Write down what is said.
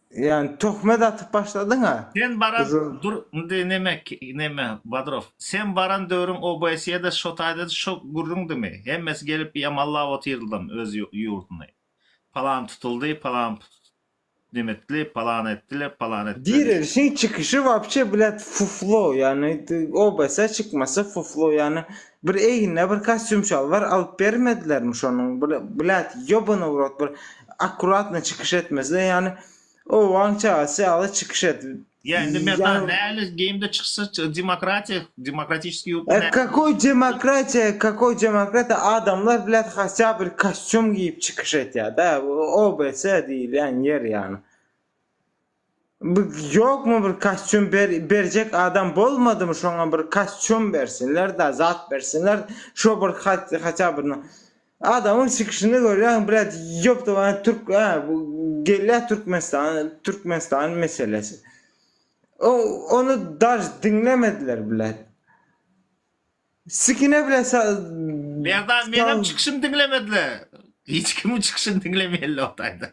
Ýani töhmet atyp başladyň-a. Sen baran dur indi neme neme Badrow sen baran döwrüň OBSE-de şo taýda şo gürrüňdimi hemmesi gelip ýamallap otyrdym öz ýurduny palan tutuldy palan nemetdi palan etdiler palan etdiler. Dirilişiň çykyşy wapşe blät fuflo ýani OBSE çykmasa fuflo ýani bir egnine bir kostýum şalwar alyp bermedilermi şonuň bir blät ýobany w rot bir akkuratny çykyş etmese ýani obaň çagasy ýaly çykyş et Ýa indi Merdan näli geýimde çyksa demokratiýa demokratiçeskiý ýurtda E kakoý demokratiýa kakoý demokratiýa adamlar blät hatýa bir kostýum giýip çykyş etýädä OBS diýilýän ýer ýany. Bu ýokmy bir kostýum ber berjek adam bolmadymy şoňa bir kostýum bersinler-da zat bersinler şo bir hatýa bir adamyň çykyşyny görýäň blät ýoptawany türk hä bu gelýä Türkmenistan Türkmenistan meselesi. O ony daž diňlemediler blät. Sikine bile sa Merdan menem çykyşymy diňlemediler. Hiç kimiň çykyşyny diňlemeýärler o taýda.